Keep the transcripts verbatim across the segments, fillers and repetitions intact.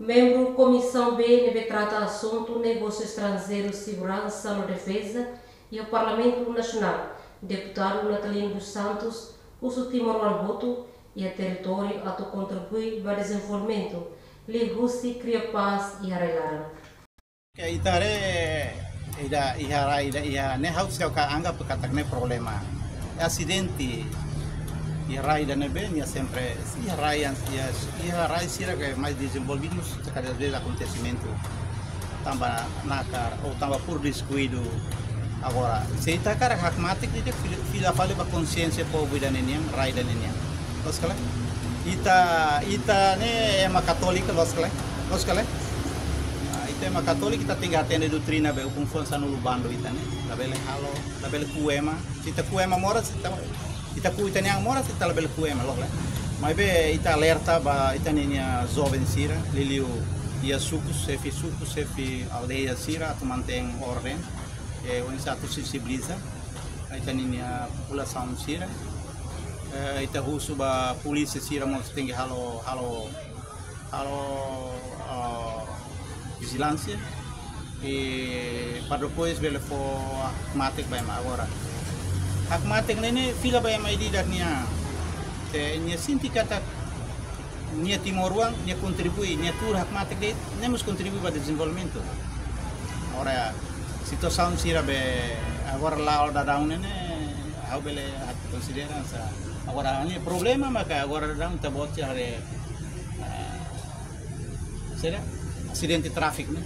Membru Komisaun B ne'ebé trata asuntu negósiu estranjeiru, seguransa no defeza iha Parlamentu Nasionál, Deputadu Natalino dos Santos, husu timoroan hotu iha territóriu atu kontribui ba dezenvolvimentu, liuhusi kria pás iha rai-laran. Ke ita haree, ida iha rai, ida iha ne'e ha'u seidauk anggap katak ne'e problema. Asidente iha rai ida ne'ebé, nia sempre, iha rai an, iha, iha rai sira ke mais dezenvolvidu, se kada vez akontesimentu tanba nakar, ou tanba pur deskuidu. Agora, se ita hakarak hakmatek, ita fila, fila fali ba konsiénsia povu ida ninian, rai ida ninian. Loos ka lae? Ita, ita ne'e ema katólika, loos ka lae? Loos ka lae? Ah, ita ema katólika, ita tenke hatene doutrina be ukun fuan sanulu bandu ita ne'e. Labele halo, labele kuu ema. Se ita kuu ema moras, ita, ita kuu ita-nia an moras, ita labele kuu ema, loos ka lae? Maibé ita alerta ba ita-nia joven sira, liuliu iha suku, xefe suku, xefe aldeia sira, atu mantein orden, eh, oinsá atu sensibiliza ita-nia populasaun sira. Eh, ita husu ba polísia sira mós tenke halo, halo, halo, ah, vijilánsia. I para depois bele fó hakmatek ba ema agora. Hakmatek ne'e ne'e fila ba ema ida-idak nian. Te nia sente katak nia timoroan, nia kontribui, nia tuur hakmatek de'it, nia mós kontribui ba dezenvolvimentu. Agora, situasaun sira be agora la'o daudaun ne'e ne'e, ha'u bele hato'o konsidera sa. Agora, ne'e problema maka agora daudaun ita-boot sira haree, ah, saida, asidente tráfiku ne'e.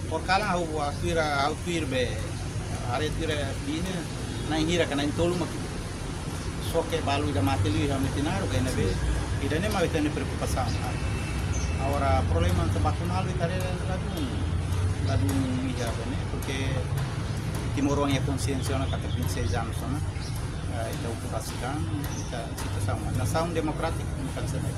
Porkalan ha'u, ha'u tuir, ha'u tuir be, haree tuir bine, na'in hira ka na'in tolu mak soke balu ida mate liu iha Metinaro ka ne'ebé. Ida ne'e mak ita-nia preokupasaun. Agora problema ke baku malu ita haree ladún, ladún iha be ne'e, porque timoroan iha konsiénsia ona katak vinte e seis anos ona. Eh, ita ukun rasik an, ita situasaun. Nasaun demokrátiku, bukan saja.